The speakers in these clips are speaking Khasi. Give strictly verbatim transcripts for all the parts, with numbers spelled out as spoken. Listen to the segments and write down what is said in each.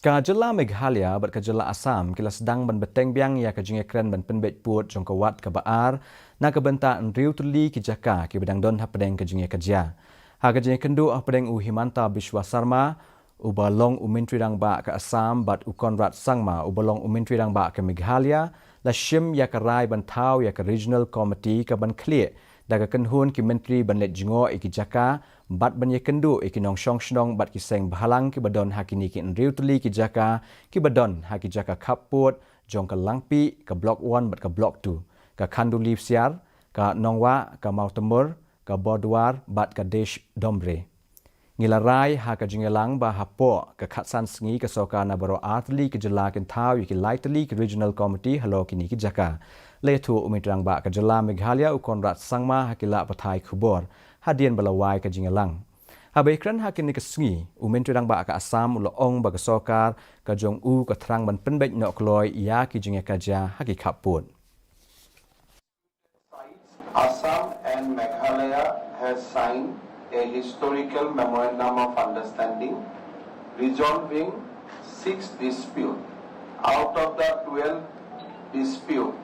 Ka jylla Meghalaya bad ka jylla Assam ki la sdang ban bteng biang ïa ka jingïakren ban pynbeit pud jong ka wad kaba ar na ka bynta hynriew tylli ki jaka kiba dang don hapdeng ka jingïakajia. Ha ka jingïakynduh hapdeng u Himanta Biswa Sarma, uba long u Myntri Rangbah ka Assam, bad u Conrad Sangma, uba long u Myntri Rangbah ka Meghalaya, la shim ïa ka rai ban thaw ïa ka Regional Committee kaban khlieh da ka kynhun ki myntri ban leit jngoh ïa ki jaka bad ban ïakynduh ïa ki nongshong shnong bad ki seng bhalang kiba don ha kine ki hynriew tylli ki jaka kiba don ha ki jaka khappud jong ka Langpih, ka Block One bad ka Block Two, ka Khanduli Psiar, ka Nongwah, ka Mawtamur, ka Bawduar bad ka Desh Doomreh. Ngi la rai ha ka jingïalang ba hapoh ka khatsan sngi ka sorkar na baroh ar tylli ki jylla kin thaw ïa ki lai tylli ki Regional Committee halor kine ki jaka. La ïathuh u Myntri Rangbah ka jylla Meghalaya u Conrad Sangma ha ki lad pathai khubor hadien ba la wai ka jingïalang. Haba ïakren ha kine ki sngi, u Myntri Rangbah ka Assam u la ong ba ka sorkar ka jong u ka thrang ban pynbeit noh kloi ïa ki jingïakajia ha ki khappud. Assam and Meghalaya has signed a historical memorandum of understanding resolving six disputes out of the twelve disputes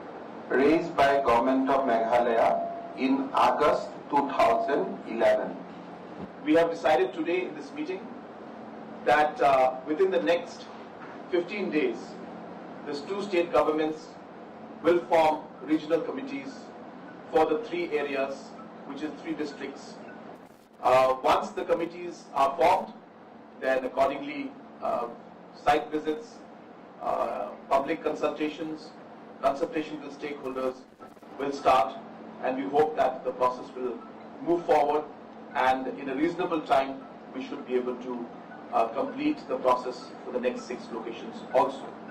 raised by Government of Meghalaya in August two thousand eleven. We have decided today in this meeting that uh, within the next fifteen days, these two state governments will form regional committees for the three areas, which is three districts. Uh, once the committees are formed, then accordingly, uh, site visits, uh, public consultations, consultation with stakeholders will start, and we hope that the process will move forward, and in a reasonable time, we should be able to uh, complete the process for the next six locations also.